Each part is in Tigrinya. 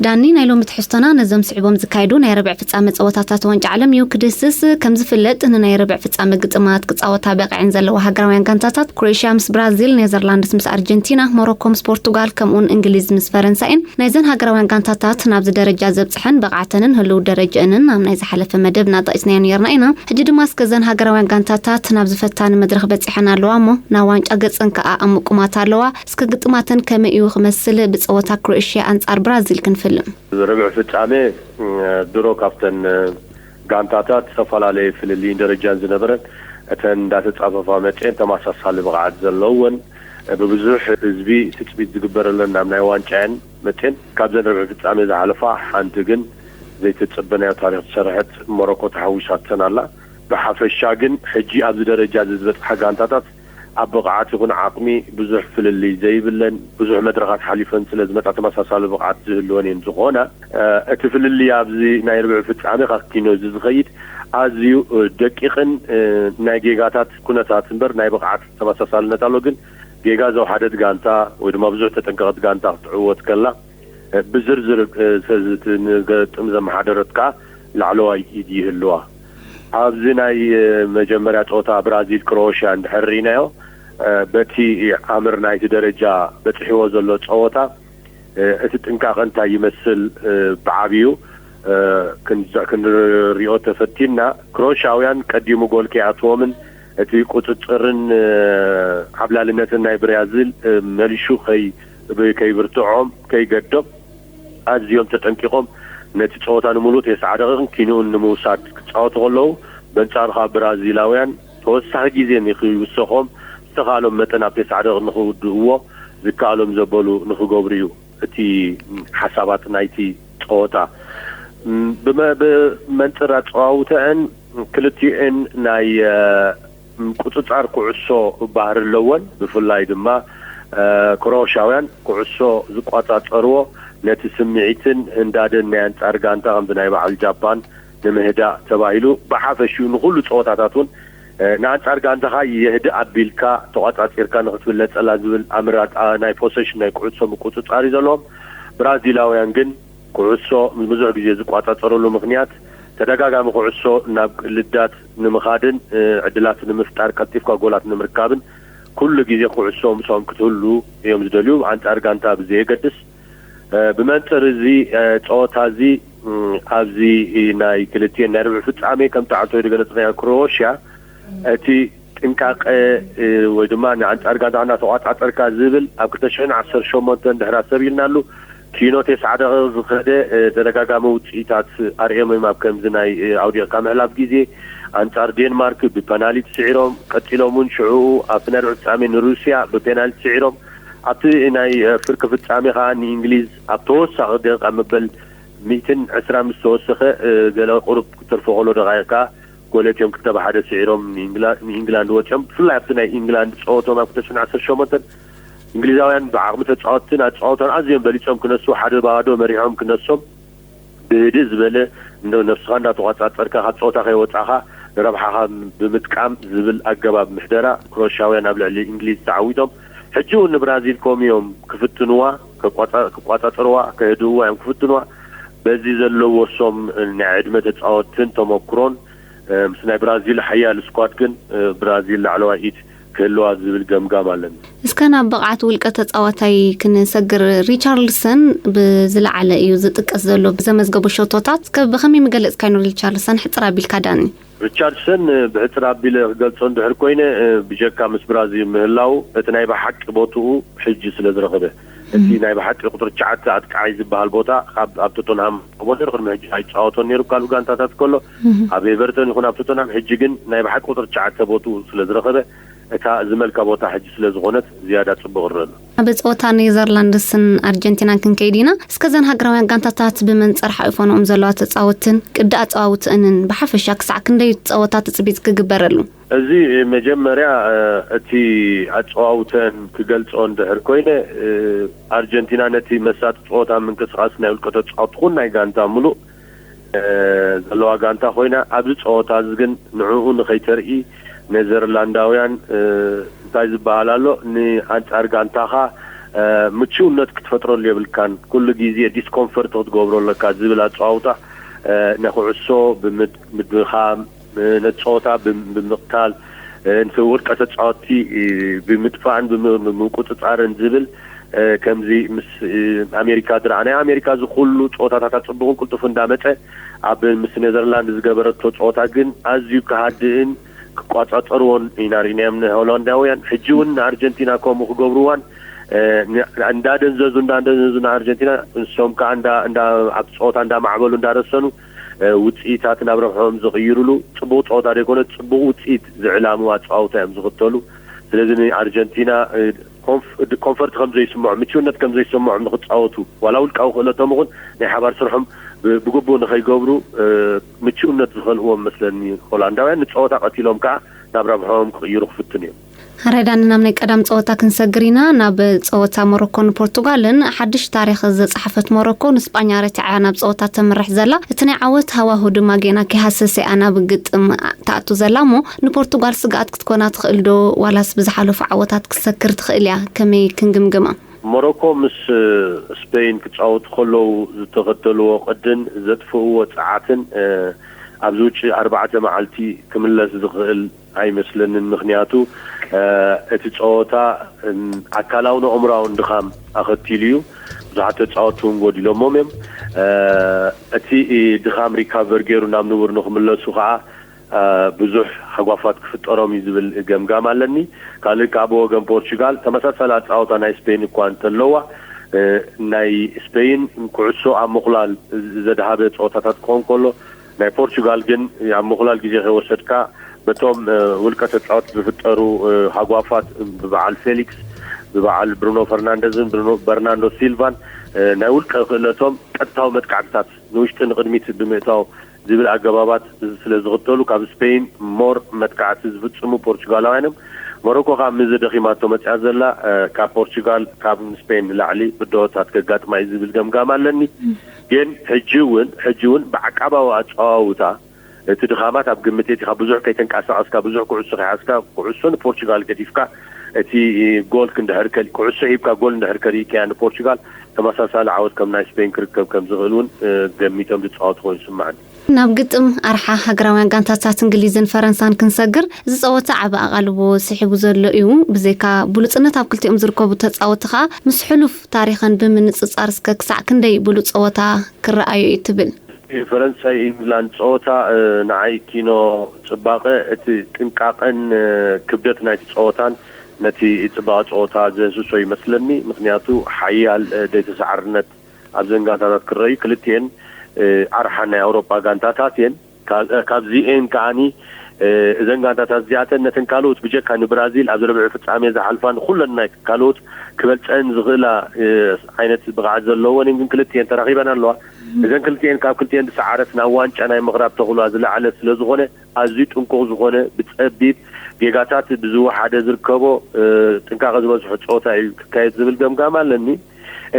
ዳኒ፣ ናይ ሎሚ ትሕዝቶና ነዞም ስዒቦም ዝካየዱ ናይ ርብዕ ፍጻመ ጸወታታት ዋንጫ ዓለም እዩ ክድህስስ። ከም ዝፍለጥ፣ ንናይ ርብዕ ፍጻመ ግጥማት ክጻወታ በቒዐን ዘለዋ ሃገራውያን ጋንታታት ክሮኤሽያ ምስ ብራዚል፣ ኔዘርላንድስ ምስ ኣርጀንቲና፣ ሞሮኮ ምስ ፖርቱጋል፣ ከምኡውን እንግሊዝ ምስ ፈረንሳ እየን። ናይዘን ሃገራውያን ጋንታታት ናብዚ ደረጃ ዘብጽሐን ብቕዓተንን ህልው ደረጃእንን ኣብ ናይ ዝሓለፈ መደብ እናጠቒስናዮ ነይርና ኢና። ሕጂ ድማ እስከ እዘን ሃገራውያን ጋንታታት ናብዚ ፈታኒ መድረኽ በጺሐን ኣለዋ እሞ፣ ናብ ዋንጫ ገጸን ከኣ ኣብ ምቁማት ኣለዋ። እስከ ግጥማተን ከመይ እዩ ክመስል? ብጸወታ ክሮኤሽያ ኣንጻር ብራዚል ክንፍልም። ርብዕ ፍጻሜ፣ እ፣ ድሮ ካብተን፣ እ፣ ጋንታታት ዝተፈላለየ ፍልልይን ደረጃን ዝነበረን፣ እተን እንዳተጻፈፋ መጽኤን ተመሳሳሊ ብቕዓት ዘለወን፣ እ፣ ብብዙሕ ህዝቢ ትጽቢት ዝግበረለን ናብ ናይ ዋንጫ እየን መጽኤን። ካብዘን ርብዕ ፍጻሜ ዝሓለፋ ሓንቲ ግን ዘይተጸበናዮ ታሪኽ ዝሰርሐት ሞሮኮ ተሓዊሳተን ኣላ። ብሓፈሻ ግን ሕጂ ኣብዚ ደረጃ እዚ ዝበጽሓ ጋንታታት ኣብ ብቕዓት ይኹን ዓቕሚ ብዙሕ ፍልልይ ዘይብለን፣ ብዙሕ መድረኻት ሓሊፈን ስለ ዝመጻ ተመሳሳሊ ብቕዓት ዝህልወን እየን ዝኾና። እ፣ እቲ ፍልልይ ኣብዚ ናይ ርብዕ ፍጻሜ ካብ ኪኖ እዚ ዝኸይድ ኣዝዩ፣ እ፣ ደቂቕን፣ እ፣ ናይ ጌጋታት ኩነታት እምበር ናይ ብቕዓት ተመሳሳልነት ኣሎ። ግን ጌጋ ዘውሓደት ጋንታ ወይ ድማ ብዙሕ ተጠንቀቐት ጋንታ ክትዕወት ከላ፣ እ፣ ብዝርዝር፣ እ፣ ሰ-፣ እቲ ንገጥም ዘመሓደረት ከኣ ላዕለዋይ ኢድ ይህልዋ። ኣብዚ ናይ፣ እ፣ መጀመርያ ጸወታ ብራዚል ክሮኤሽያ እንድሕር ርኢናዮ፣ እ፣ በቲ ኣምር ናይቲ ደረጃ በጺሕዎ ዘሎ ጸወታ፣ እ፣ እቲ ጥንቃቐ እንታይ ይመስል፣ እ፣ ብዓብዩ፣ እ፣ ክንዘ-፣ ክንሪኦ ተፈቲንና፣ ክሮኤሽያውያን ቀዲሙ ጎል ከይኣትዎምን እቲ ቁጽጽርን፣ እ፣ ዓብላልነትን ናይ ብራዚል፣ እ፣ መሊሹ ከይ-፣ ብ-፣ ከይብርትዖም፣ ከይገዶም፣ ኣዝዮም ተጠንቂቖም ነቲ ጸወታ ንምሉእ ተስዓ ደቂቕን ኪንኡን ንምውሳድ ክጻወቱ ከለዉ፣ በንጻሩ ከኣ ብራዚላውያን ተወሳኺ ግዜ ንኽይውሰኾም ዝተኻእሎም መጠን ኣብ ተስዓ ደቂቕ ንኽውድእዎ ዝከኣሎም ዘበሉ ንኽገብሩ እዩ እቲ ሓሳባት ናይቲ ጸወታ። ም፣ ብመ-፣ ብመንጽር ኣጸዋውተአን ክልቲኤን ናይ፣ እ፣ ቁጽጻር ኩዕሶ ባህሪ ኣለወን። ብፍላይ ድማ፣ እ፣ ክሮኤሽያውያን ኩዕሶ ዝቋጻጸርዎ ነቲ ስምዒትን ህንዳደን ናይ ኣንጻር ጋንታ ከምዚ ናይ በዓል ጃፓን ንምህዳእ ተባሂሉ ብሓፈሽኡ ንኹሉ ጸወታታት እውን፣ እ፣ ንኣንጻር ጋንታኻ የህድእ ኣቢልካ ተቋጻጺርካ ንኽትብለጸላ ዝብል ኣምር ኣጣ-፣ ናይ ፖሰሽን ናይ ኩዕሶ ምቁጽጻር እዩ ዘለዎም። ብራዚላውያን ግን ኩዕሶ ብዙሕ ግዜ ዝቋጻጸረሉ ምኽንያት ተደጋጋሚ ኩዕሶ ናብ ልዳት ንምኻድን፣ እ፣ ዕድላት ንምፍጣር ቀልጢፍካ ጎላት ንምርካብን ኩሉ ግዜ ኩዕሶ ምስኦም ክትህሉ እዮም ዝደልዩ። ኣንጻር ጋንታ ብዘየገድስ፣ እ፣ ብመንጽር እዚ፣ እ፣ ጸወታ እዚ፣ እ፣ ኣብዚ ናይ ክልቲኤን ናይ ርብዒ ፍጻሜ ከም ጣዕቶ ዝገለጽናዮ ክሮኤሽያ እቲ ጥንቃቐ፣ እ፣ ወይ ድማ ንኣንጻር ጋንታ እናተቋጻጸርካ ዝብል ኣብ ክልተ ሽሕን ዓሰርተ ሸሞንተን ድሕር ኣሰቢልናሉ ኪኖ ተስዓ ደቂቕ ዝኸደ፣ እ፣ ተደጋጋሚ ውጽኢታት ኣርእዮም እዮም። ኣብ ከምዚ ናይ፣ እ፣ ኣውዲቕካ ምሕላፍ ግዜ ኣንጻር ዴንማርክ ብፐናልቲ ስዒሮም፣ ቀጺሎም እውን ሽዑኡ ኣብቲ ናይ ርብዒ ፍጻሜ ንሩስያ ብፔናልቲ ስዒሮም፣ ኣብቲ ናይ፣ እ፣ ፍርቂ ፍጻሜ ከኣ ንእንግሊዝ ኣብ ተወሳኺ ደቂቕ ኣብ መበል ሚእትን ዕስራን ምስ ተወሰኸ፣ እ፣ ገለ ቁሩብ ክትርፎ ከሎ ደቓይቕ ከኣ ጎል ኣእትዮም ክልተ ብሓደ ስዒሮም ንኢንግላ-፣ ንኢንግላንድ ወጺኦም። ብፍላይ ኣብቲ ናይ ኢንግላንድ ጸወቶም ኣብ ክልተ ሽሕን ዓሰርተ ሸሞንተን እንግሊዛውያን ብዓቕሚ ተጻወትትን ኣጻወታን ኣዝዮም በሊጾም ክነሱ፣ ሓደ ባዶ መሪሖም ክነሶም ብህድእ ዝበለ እንዶ ነብስኻ እንዳተቋጻጸርካ ካብ ጸወታ ከይወጻኻ ንረብሓኻ ብምጥቃም ዝብል ኣገባብ ምሕደራ ክሮሻውያን ኣብ ልዕሊ እንግሊዝ ተዓዊቶም። ሕጂ እውን ንብራዚል ከምኡ እዮም ክፍትንዋ፣ ክቋጻ-፣ ክቋጻጸርዋ፣ ከህድእዋ እዮም ክፍትንዋ። በዚ ዘለዎ ሶም ናይ ዕድመ ተጻወትን ተመኩሮን፣ እ፣ ምስ ናይ ብራዚል ሓያል ስኳድ ግን፣ እ፣ ብራዚል ላዕለዋይ ኢድ ክህልዋ ዝብል ገምጋም ኣለኒ። እስከ ናብ ብቕዓት ውልቀ ተጻዋታይ ክንሰግር። ሪቻርልሰን ብዝለዓለ እዩ ዝጥቀስ ዘሎ ብዘመዝገቦ ሸቶታት። እስከ ብኸመይ ምገለጽካዮ ንሪቻርልሰን ሕጽር ኣቢልካ ዳኒ? ሪቻርድሰን፣ እ፣ ብሕጽር ኣቢለ ክገልጾ እንድሕር ኮይነ፣ እ፣ ብጀካ ምስ ብራዚል ምህላው እቲ ናይ ብሓቂ ቦትኡ ሕጂ ስለ ዝረኸበ፣ እቲ ናይ ብሓቂ ቁጽሪ ትሽዓተ ኣጥቃዓይ ዝበሃል ቦታ ካብ ኣብ ቶተንሃም ረኽቦ ነይሩ። ቅድሚ ሕጂ ኣይጻወቶን ነይሩ ካልእ ጋንታታት ከሎ፣ ኣብ ኤቨርተን ይኹን ኣብ ቶተንሃም። ሕጂ ግን ናይ ብሓቂ ቁጽሪ ትሽዓተ ቦትኡ ስለ ዝረኸበ፣ እታ ዝመልካ ቦታ ሕጂ ስለ ዝኾነት ዝያዳ ጽቡቕ ይረአ ኣሎ። ኣብ ጸወታ ኔዘርላንድስን ኣርጀንቲናን ክንከይድ ኢና። እስከ እዘን ሃገራውያን ጋንታታት ብመንጽር ሓኢፈንኦም ዘለዋ ተጻወትን ቅዲ ኣጸዋውትአንን ብሓፈሻ ክሳዕ ክንደይ ጸወታ ትጽቢት ክግበረሉ? እዚ መጀመርያ፣ እ፣ እቲ ኣጸዋውተን ክገልጾ እንድሕር ኮይነ፣ እ፣ ኣርጀንቲና ነቲ መሳጢ ጸወታ ምንቅስቓስ ናይ ውልቀ ተጻወትቲ ኩን ናይ ጋንታ ምሉእ፣ እ፣ ዘለዋ ጋንታ ኮይና፣ ኣብዚ ጸወታ እዚ ግን ንዕኡ ንኸይተርኢ ኔዘርላንዳውያን፣ እ፣ እንታይ ዝበሃል ኣሎ፣ ንኣንጻር ጋንታኻ ምቹእነት ክትፈጥረሉ የብልካን። ኩሉ ግዜ ዲስኮንፈርት ክትገብሮ ኣለካ ዝብል ኣጸዋውታ፣ ንኩዕሶ ብምድኻም፣ ነቲ ጸወታ ብምቕታል፣ ውልቀ ተጻወትቲ ብምጥፋእን ብምቁጽጻርን ዝብል፣ ከምዚ ምስ ኣሜሪካ ዝረኣ፣ ናይ ኣሜሪካ እዚ ኩሉ ጸወታታት ጽቡቕን ቅልጡፍ እንዳመጸ፣ ኣብ ምስ ኔዘርላንድ ዝገበረቶ ጸወታ ግን ኣዝዩ ክሃድእን ክቋጻጸርዎን ኢና ርኢናዮም ንሆላንዳውያን። ሕጂ እውን ንኣርጀንቲና ከምኡ ክገብርዋን፣ እንዳደንዘዙ እንዳደንዘዙ ንኣርጀንቲና፣ ንሶም ከዓ እንዳ ኣብቲ ጸወታ እንዳማዕበሉ እንዳረሰኑ፣ ውፅኢታት ናብ ረብሖም ዝቕይሩሉ ጽቡቕ ጸወታ ዘይኮነ ጽቡቕ ውፅኢት ዝዕላሙ ኣጸዋውታ እዮም ዝኽተሉ። ስለዚ ንኣርጀንቲና ኮንፈርት ከም ዘይስምዖም፣ ምችውነት ከም ዘይሰምዖም ንክፃወቱ፣ ዋላ ውልቃዊ ክእለቶም ይኹን ናይ ሓባር ስርሖም ብግቡእ ንኸይገብሩ ምችውነት ዝኸልእዎም መስለኒ። ሆላንዳውያን ንፀወታ ቀቲሎም ከዓ ናብ ረብሖም ክቕይሩ ክፍትኑ እዮም። ረዳኒ፣ ናብ ናይ ቀዳም ፀወታ ክንሰግር ኢና። ናብ ፀወታ ሞሮኮን ፖርቱጋልን። ሓድሽ ታሪኽ ዘፃሓፈት ሞሮኮ ንስጳኛ ረቲዓ ናብ ፀወታ ተምርሕ ዘላ። እቲ ናይ ዓወት ሃዋሁ ድማ ጌና ከይሃሰሰ እያ ናብ ግጥም ትኣቱ ዘላ እሞ፣ ንፖርቱጋል ስግኣት ክትኮና ትኽእል ዶ? ዋላስ ብዝሓለፉ ዓወታት ክትሰክር ትኽእል እያ? ከመይ ክንግምግማ? ሞሮኮ ምስ ስፔን ክፃወቱ ከለዉ ዝተኸተልዎ ቅድን ዘጥፍእዎ ፀዓትን ኣብዚ ውጭ ኣርባዕተ መዓልቲ ክምለስ ዝኽእል ኣይመስለንን። ምኽንያቱ እቲ ፀወታ ኣካላውን ኣእምራውን ድኻም ኣኸቲሉ እዩ። ብዙሓት ተፃወትቲ እውን ጎዲሎሞም እዮም። እቲ ድኻም ሪካቨር ገይሩ ናብ ንቡር ንክምለሱ ከዓ ብዙሕ ሃጓፋት ክፍጠሮም እዩ ዝብል ገምጋም ኣለኒ። ካልእ ከዓ ብወገን ፖርቹጋል ተመሳሳሊ ኣፃወታ ናይ ስፔን እኳ እንተለዋ፣ ናይ ስፔን ኩዕሶ ኣብ ምኹላል ዘድሃበ ፀወታታት ክኾን ከሎ፣ ናይ ፖርቹጋል ግን ኣብ ምኹላል ግዜ ከይወሰድካ በቶም ውልቀ ተፃወት ዝፍጠሩ ሃጓፋት ብበዓል ፌሊክስ፣ ብበዓል ብሩኖ ፈርናንደዝን በርናንዶ ሲልቫን ናይ ውልቀ ክእለቶም ቀጥታዊ መጥቃዕትታት ንውሽጢ ንቅድሚት ብምእታው ዝብል ኣገባባት ስለ ዝኽተሉ፣ ካብ ስፔን ሞር መጥቃዕቲ ዝፍጽሙ ፖርቹጋላውያን እዮም። ሞሮኮ ካብ ምዚ ደኺማቶ መጽያ ዘላ፣ ካብ ፖርቹጋል ካብ ስፔን ንላዕሊ ብድሆታት ከጋጥማ እዩ ዝብል ገምጋም ኣለኒ። ግን ሕጂ እውን ሕጂ እውን ብዓቃባዊ ኣጸዋውታ እቲ ድኻማት ኣብ ግምት የእቲኻ፣ ብዙሕ ከይተንቀሳቐስካ፣ ብዙሕ ኩዕሶ ከይሓዝካ፣ ኩዕሶ ንፖርቹጋል ገዲፍካ፣ እቲ ጎል ክንድሕር ከሊ-፣ ኩዕሶ ሂብካ ጎል እንድሕር ከሊእካያ ንፖርቹጋል ተመሳሳሊ ዓወት ከም ናይ ስፔን ክርከብ ከም ዝኽእል እውን ገሚቶም ዝፃወቱ ኮይኑ ይስምዓኒ። ናብ ግጥም ኣርሓ ሃገራውያን ጋንታታት እንግሊዝን ፈረንሳን ክንሰግር፣ እዚ ፀወታ ዓቢ ኣቓልቦ ስሒቡ ዘሎ እዩ። ብዘይካ ብሉፅነት ኣብ ክልቲኦም ዝርከቡ ተፃወትቲ ከዓ ምስ ሕሉፍ ታሪኸን ብምንፅፃር እስከ ክሳዕ ክንደይ ብሉፅ ፀወታ ክረኣዩ እዩ ትብል? ፈረንሳይ ኢንግላንድ ፀወታ ንዓይ ኪኖ ፅባቐ እቲ ጥንቃቐን ክብደት ናይቲ ፀወታን ነቲ ፅባቐ ፀወታ ዘህስሶ ይመስለኒ። ምኽንያቱ ሓያል ደይተሳዕርነት ኣብዘን ጋንታታት ክረዩ፣ ክልቲኤን ኣርሓ ናይ ኣውሮጳ ጋንታታት እየን። ካብዚኤን ከዓኒ እዘን ጋንታታት እዚኣተን ነተን ካልኦት ብጀካ ንብራዚል ኣብዚ ርብዒ ፍጻሜ ዝሓልፋ ንኩለን ናይ ካልኦት ክበልፀን ዝኽእላ ዓይነት ብቕዓት ዘለወን እየን፣ ግን ክልቲኤን ተራኺበን ኣለዋ። እዘን ክልቲኤን ካብ ክልቲኤን ዝሰዓረት ናብ ዋንጫ ናይ ምቕራብ ተኽእሎኣ ዝለዓለ ስለ ዝኾነ፣ ኣዝዩ ጥንቁቕ ዝኾነ፣ ብጸቢብ ጌጋታት ብዝወሓደ ዝርከቦ ጥንቃቐ ዝበዝሖ ጸወታ እዩ ክካየድ ዝብል ገምጋም ኣለኒ።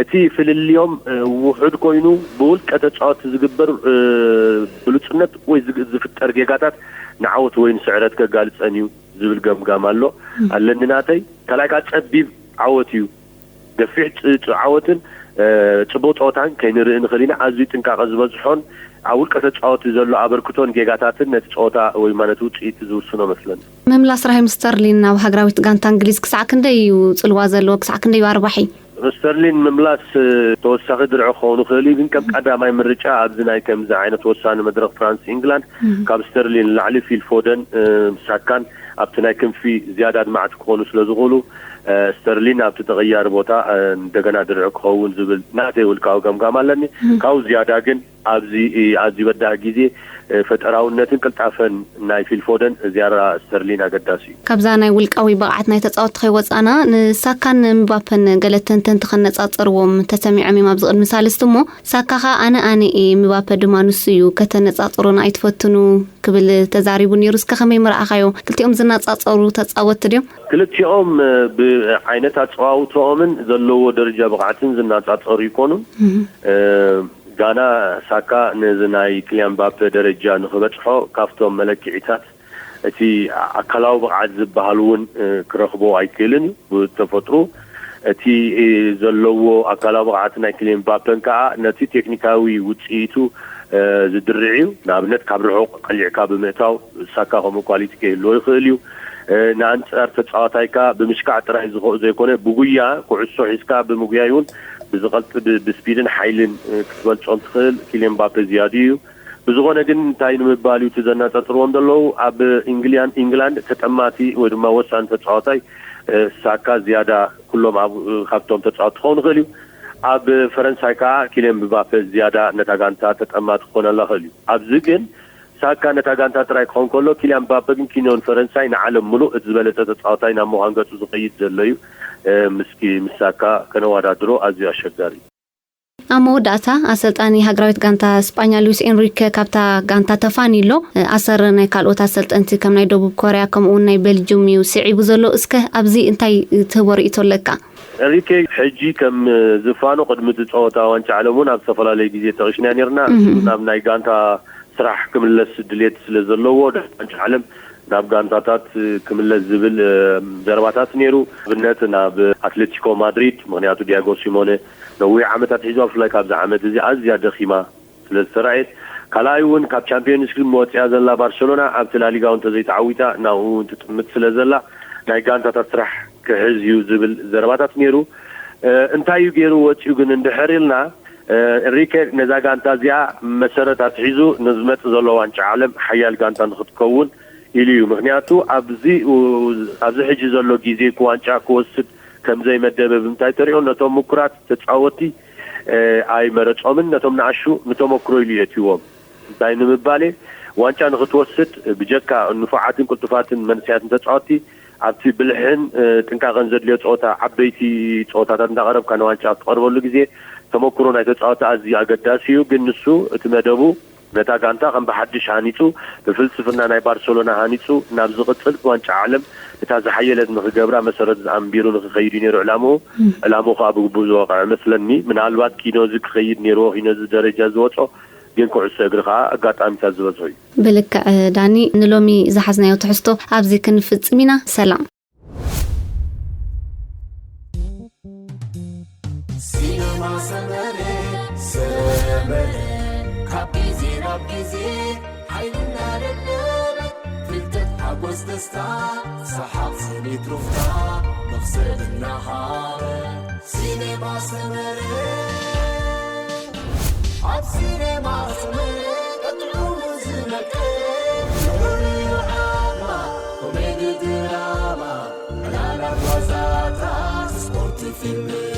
እቲ ፍልልዮም ውሑድ ኮይኑ፣ ብውልቀ ተጻወትቲ ዝግበር ብሉጽነት ወይ ዝፍጠር ጌጋታት ንዓወት ወይ ንስዕረት ከጋልጸን እዩ ዝብል ገምጋም ኣሎ ኣለኒ ናተይ። ካልኣይ ከኣ ጸቢብ ዓወት እዩ። ገፊሕ ዓወትን ጽቡቕ ጸወታን ከይንርኢ ንኽእል ኢና። ኣዝዩ ጥንቃቐ ዝበዝሖን ኣብ ውልቀ ተጻወቲ ዘሎ ኣበርክቶን ጌጋታትን ነቲ ጸወታ ወይ ድማ ነቲ ውጽኢት ዝውስኖ መስለኒ። ምምላስ ራሂም ስተርሊን ናብ ሃገራዊት ጋንታ እንግሊዝ ክሳዕ ክንደይ እዩ ጽልዋ ዘለዎ? ክሳዕ ክንደይ እዩ ኣርባሒ? ስተርሊን ምምላስ ተወሳኺ ድርዒ ክኸውን ይኽእል እዩ፣ ግን ከም ቀዳማይ ምርጫ ኣብዚ ናይ ከምዚ ዓይነት ወሳኒ መድረኽ ፍራንስ ኢንግላንድ ካብ ስተርሊን ንላዕሊ ፊል ፎደን ሳካን ኣብቲ ናይ ክንፊ ዝያዳ ኣድማዕቲ ክኾኑ ስለ ዝኽእሉ፣ ስተርሊን ኣብቲ ተቐያሪ ቦታ እንደገና ድርዒ ክኸውን ዝብል ናተይ ውልቃዊ ገምጋም ኣለኒ። ካብኡ ዝያዳ ግን ኣብዚ ኣዝዩ በዳህ ግዜ ፈጠራውነትን ቅልጣፈን ናይ ፊል ፎደን ዝያዳ ስተርሊን ኣገዳሲ እዩ። ካብዛ ናይ ውልቃዊ ብቕዓት ናይ ተጻወትቲ ከይወጻና፣ ንሳካን ምባፐን ገለ ተንተንቲ ከነጻጸርዎም ተሰሚዖም እዮም ኣብዚ ቅድሚ ሳልስቲ እሞ፣ ሳካ ኸኣ ኣነ ኣነ እየ፣ ምባፐ ድማ ንሱ እዩ፣ ከተነጻጽሩና ኣይትፈትኑ ክብል ተዛሪቡ ነይሩ። እስከ ከመይ ምረኣኻዮ? ክልቲኦም ዝነጻጸሩ ተጻወትቲ ድዮም? ክልቲኦም ብዓይነት ኣጸዋውተኦምን ዘለዎ ደረጃ ብቕዓትን ዝነጻጸሩ ይኮኑን። ጋና ሳካ ነዚ ናይ ክልያን ምባፐ ደረጃ ንክበጽሖ ካብቶም መለክዒታት እቲ ኣካላዊ ብቕዓት ዝበሃል እውን ክረኽቦ ኣይክእልን እዩ ብተፈጥሩ። እቲ ዘለዎ ኣካላዊ ብቕዓት ናይ ኪልየን ምባፔን ከኣ ነቲ ቴክኒካዊ ውጽኢቱ ዝድርዕ እዩ። ንኣብነት ካብ ርሑቕ ቀሊዕካ ብምእታው ሳካ ከምኡ ኳሊቲ ክህልዎ ይኽእል እዩ። ንኣንጻር ተጻዋታይ ከኣ ብምሽካዕ ጥራይ ዝኸ ዘይኮነ ብጉያ ኩዕሶ ሒዝካ ብምጉያይ እውን ብዝቐልጥ ብስፒድን ሓይልን ክትበልጾም ትኽእል ኪልየን ምባፔ ዝያዱ እዩ። ብዝኾነ ግን እንታይ ንምባል እዩ እቲ ዘነጻጽርዎም ዘለዉ ኣብ ኢንግላንድ ተጠማቲ ወይ ድማ ወሳኒ ተጻዋታይ ሳካ ዝያዳ ኩሎም ኣብ ካብቶም ተጻወትቲ ክኸውን ይኽእል እዩ። ኣብ ፈረንሳይ ከኣ ኪልያን ምባፔ ዝያዳ ነታ ጋንታ ተጠማቲ ክኾነላ ይኽእል እዩ። ኣብዚ ግን ሳካ ነታ ጋንታ ጥራይ ክኸውን ከሎ ኪልያን ምባፔ ግን ኪኖን ፈረንሳይ ንዓለም ምሉእ እቲ ዝበለጸ ተጻዋታይ ናብ ምዃን ገጹ ዝኸይድ ዘሎ እዩ። ምስኪ ምስ ሳካ ከነወዳድሮ ኣዝዩ ኣሸጋሪ እዩ። ኣብ መወዳእታ ኣሰልጣኒ ሃገራዊት ጋንታ ስጳኛ ሉዊስ ኤንሪከ ካብታ ጋንታ ተፋንዩ ኣሎ። ኣሰር ናይ ካልኦት ኣሰልጠንቲ ከም ናይ ደቡብ ኮርያ ከምኡውን ናይ ቤልጅም እዩ ስዒቡ ዘሎ። እስከ ኣብዚ እንታይ ትህቦ ርእይቶ ኣለካ? ኤንሪኬ ሕጂ ከም ዝፋኖ ቅድሚ እቲ ጸወታ ዋንጫ ዓለም እውን ኣብ ዝተፈላለየ ግዜ ጠቒስና ነርና። ናብ ናይ ጋንታ ስራሕ ክምለስ ድሌት ስለ ዘለዎ ዋንጫ ዓለም ናብ ጋንታታት ክምለስ ዝብል ዘረባታት ነይሩ። ኣብነት ናብ ኣትሌቲኮ ማድሪድ፣ ምክንያቱ ዲያጎ ሲሞነ ነዊሕ ዓመታት ሒዝዋ፣ ብፍላይ ካብዚ ዓመት እዚ ኣዝያ ደኺማ ስለ ዝተራእየት፣ ካልኣይ እውን ካብ ቻምፒዮንስ ሊግ መወፅያ ዘላ ባርሰሎና ኣብቲ ላሊጋ እውን ተዘይተዓዊታ ናብኡ እውን ትጥምት ስለ ዘላ ናይ ጋንታታት ስራሕ ክሕዝ እዩ ዝብል ዘረባታት ነይሩ። እንታይ እዩ ገይሩ ወፂኡ ግን እንድሕር ኢልና፣ ኤንሪኬ ነዛ ጋንታ እዚኣ መሰረት ኣትሒዙ ንዝመፅእ ዘሎ ዋንጫ ዓለም ሓያል ጋንታ ንክትከውን ኢሉ እዩ። ምክንያቱ ኣብዚ ኣብዚ ሕጂ ዘሎ ግዜ ዋንጫ ክወስድ ከም ዘይመደበ ብምንታይ ተሪኦ ነቶም ምኩራት ተጻወቲ ኣይመረጾምን፣ ነቶም ንኣሹ ንተመክሮ ኢሉ የእትዎም። እንታይ ንምባል ዋንጫ ንክትወስድ ብጀካ ንፉዓትን ቅልጡፋትን መንእሰያትን ተጻወቲ ኣብቲ ብልሕን ጥንቃቐን ዘድልዮ ጸወታ ዓበይቲ ጸወታታት እንዳቐረብካ ንዋንጫ ኣብ ትቐርበሉ ግዜ ተመክሮ ናይ ተጻወቲ ኣዝዩ ኣገዳሲ እዩ። ግን ንሱ እቲ መደቡ ነታ ጋንታ ከም ብሓድሽ ሃኒጹ ብፍልስፍና ናይ ባርሰሎና ሃኒጹ ናብ ዝቕጽል ዋንጫ ዓለም እታ ዝሓየለት ንክገብራ መሰረት ኣንቢሩ ንክኸይድ እዩ ነይሩ ዕላምኡ። ዕላምኡ ከዓ ብግቡእ ዝወቕዐ መስለኒ። ምናልባት ኪኖዚ ክኸይድ ነይርዎ፣ ኪኖዚ ደረጃ ዝወጾ። ግን ኩዕሶ እግሪ ከዓ ኣጋጣሚታት ዝበዝሑ እዩ። ብልክዕ ዳኒ፣ ንሎሚ ዝሓዝናዮ ትሕዝቶ ኣብዚ ክንፍጽም ኢና። ሰላም። ሲነማ ሰመረ ሰመረ ካብ ግዜ ናብ ግዜ ሓይልና ደደበ ፍልጠት ሓጎስ ደስታ ሰሓቕ ስኒት ሩፍታ መኽሰብ እናሃበ ሲነማ ሰመረ ኣብ ሲነማ ሰመረ ቀጥዑ ዝመቀ ፍሉይ ዓማ ኮሜዲ ድራማ ዕላላት ዋዛታት ስፖርት ፊልም